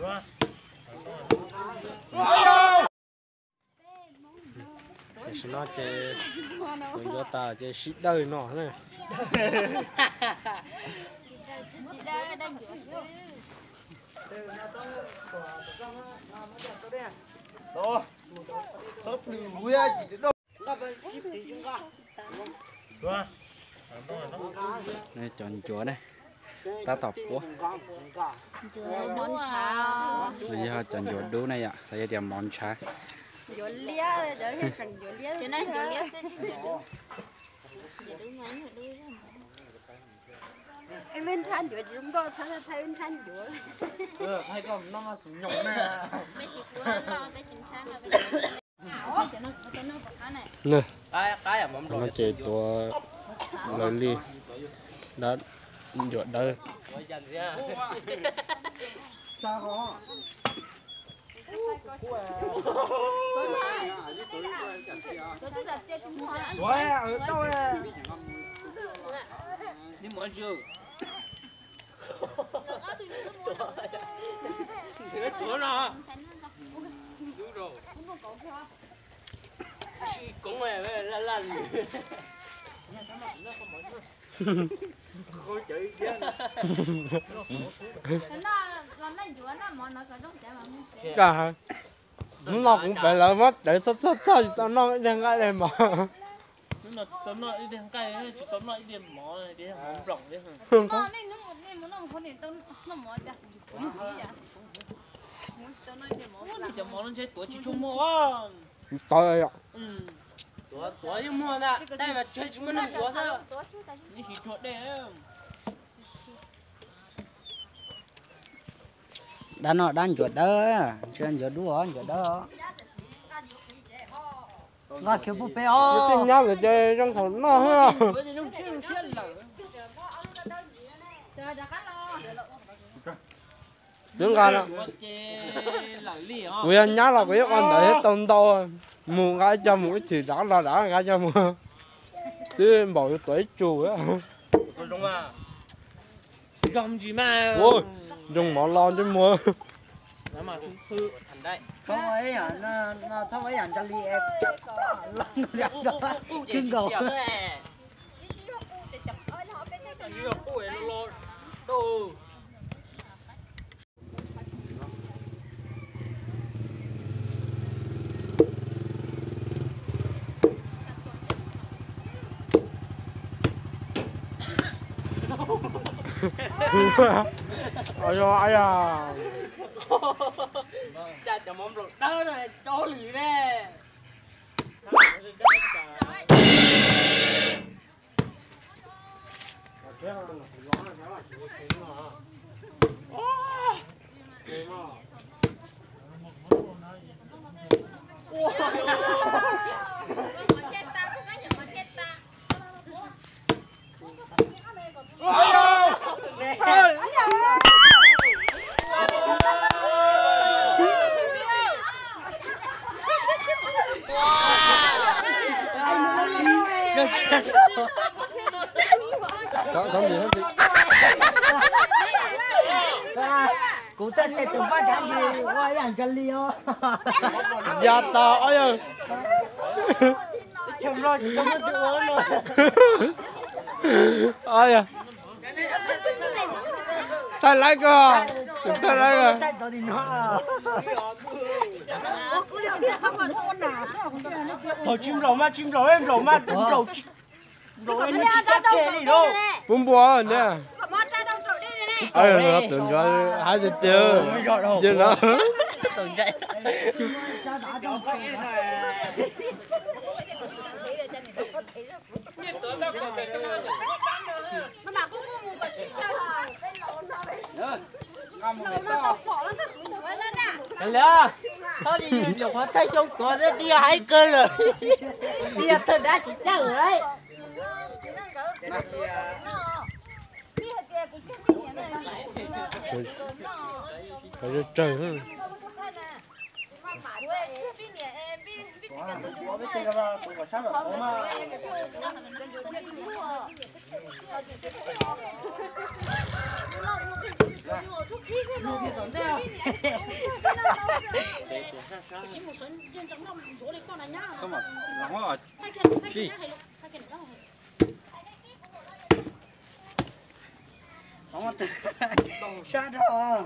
Tam sim no ces yuav tas ces sib dawj no na. Cov ncuav ne, tab tom puab. Nws yog cov ncuav dub ne yom, los yog tias mov ntshav. Nws, no ces tuav lawv li dab ncuav dawb. Hnub no kuv pem lawv muab cawv txog txog txog tsis tau noj ib daig nqaij daig mov. Tsis tau noj ib daig nqaij, tsis tau noj ib daig mov, nploom li. Cov mov no ntshe tuav tsis tshua muaj. Tawv yom. Tuav yeej muaj ntag, dej mas tsis muaj neeg tuav xwb. Neb siv tsuag dej. Dab no dab ncuav dawb, ncuav dub os, ncuav dawb os. Nqa khiav puag pem os. Tej nyab lawm ces zoo thaum noj xwb. Twb nqa, kuv yog nyab los kuv yeej ua ntawd thiab tau ntau. Mus nqa ib co mus, ib chim rov los rov nqa ib co mus. Twb npaum yuav tuav ib tsum. Zoo mov los ntsej muag. Txhob ua ib yam ntsag li, kawg nkaus. Cov mov nplaum dawb no cov lwm ne. Kuv tej tes tus paj kav ntsis ua ib yam ntsag li os. Yog tau ob yawg. Thaij laib koj, thaij laib koj. Thaum tsis nplaum mas tsis nplaum, nplaum mas nplaum tsis, nplaum mas tsis kab ke li lauj. Pub npua ne. Tus ntsuav hais tiag tiag. Ces no. Txhob li nyuam qhuav thaij xyoo tuav xwb, twb yog haib kawg lawm, twb yog thawj dab tsis txawj lawm. Qhov tsawg tsawg. Sab dhau.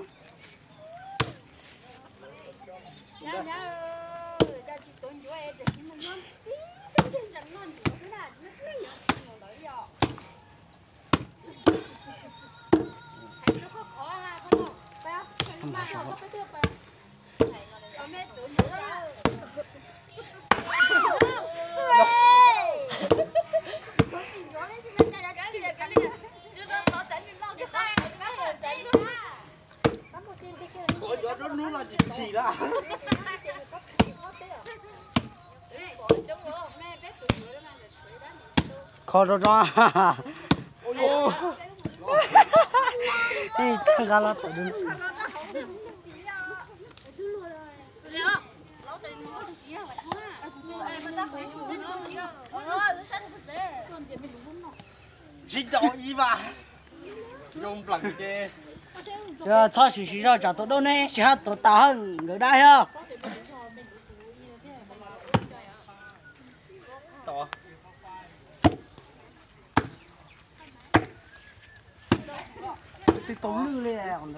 Kho rau rau. Tag nqa los tawm. Sib caum ib vas. Zoo nplees ces. Yog txhob sim siv zog tsam tus dub ne tsis hab tuag tas hawm nkawd dab thiab. Twb tau lwj li ntawd.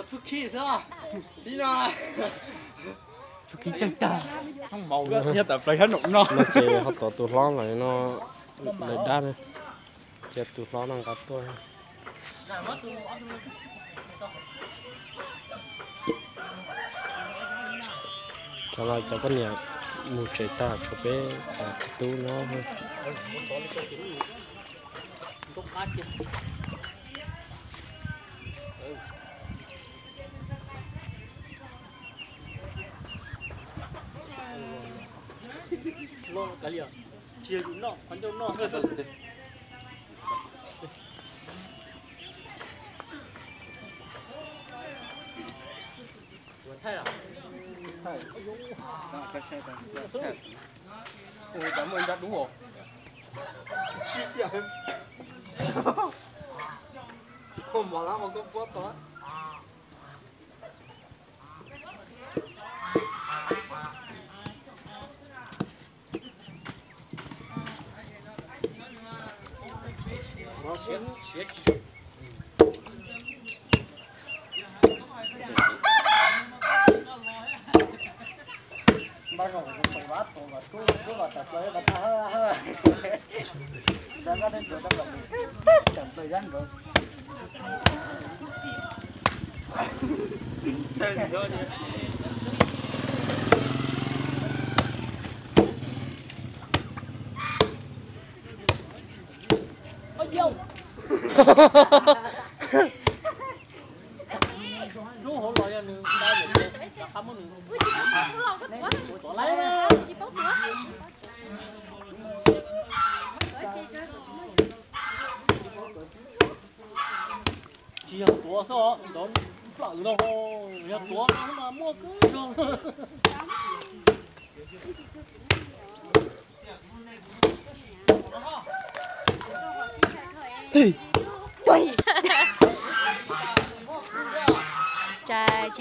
Txuj khib xwb, tib no. Txuj khib tag tag. Nyob tas plaws hab num no. No ces ho tom tus hlob lawm no, lawv dab ne. Cia tus hlob no nqa tuaj. Cov no cov poj niam mus tsev tag tshuav peb cov txiv tub nyob. Lub hauv los yog nws ntau lawm ces rov qab muab nws. Tsis yog tuav xwb os, nrov nplawm no, yog tuav no mas muaj kawg nkaus. Tsis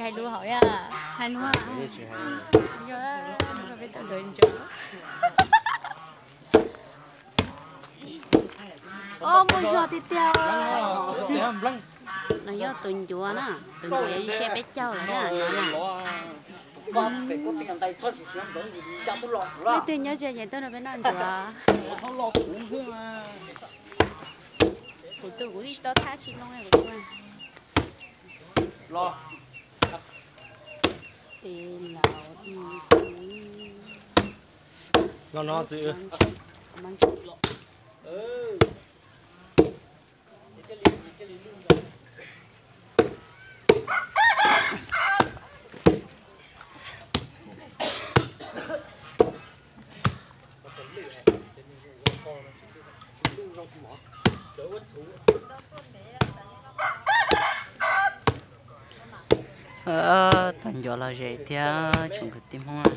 hais lus hauv yom, hais lus rau peb tau ntawd ntsoov. Ob, muaj zog tiag tiag. No yog tus ncuav na, tus ncuav ib siab peb caug lawm na. Leej twg nyob tsev ces tuaj nrog peb noj ncuav. Kuv tus kuv twb tsis tau thab tsis loo li kuv tus. Los no txiv. Tau ncuav los ze thiab tsoom kwv tij Hmoob na.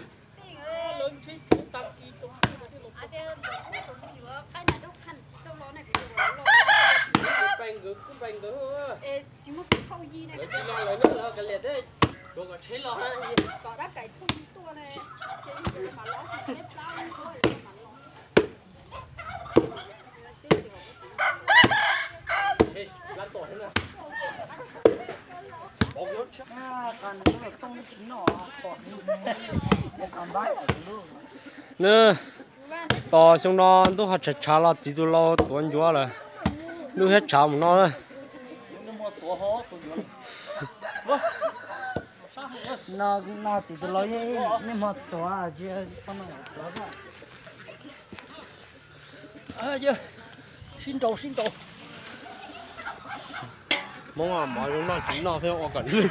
Nws tos xyoo no ntuj ho tshav tshav los txiv tus laus tuav ncuav lawm. Ntuj thiab tshav mus no na. No txiv tus laus yeej niaj hmo tuav, tuav. Sib nraus sib nraus. Hmoob mov zoo noj tsis noj thiab ua kom nws.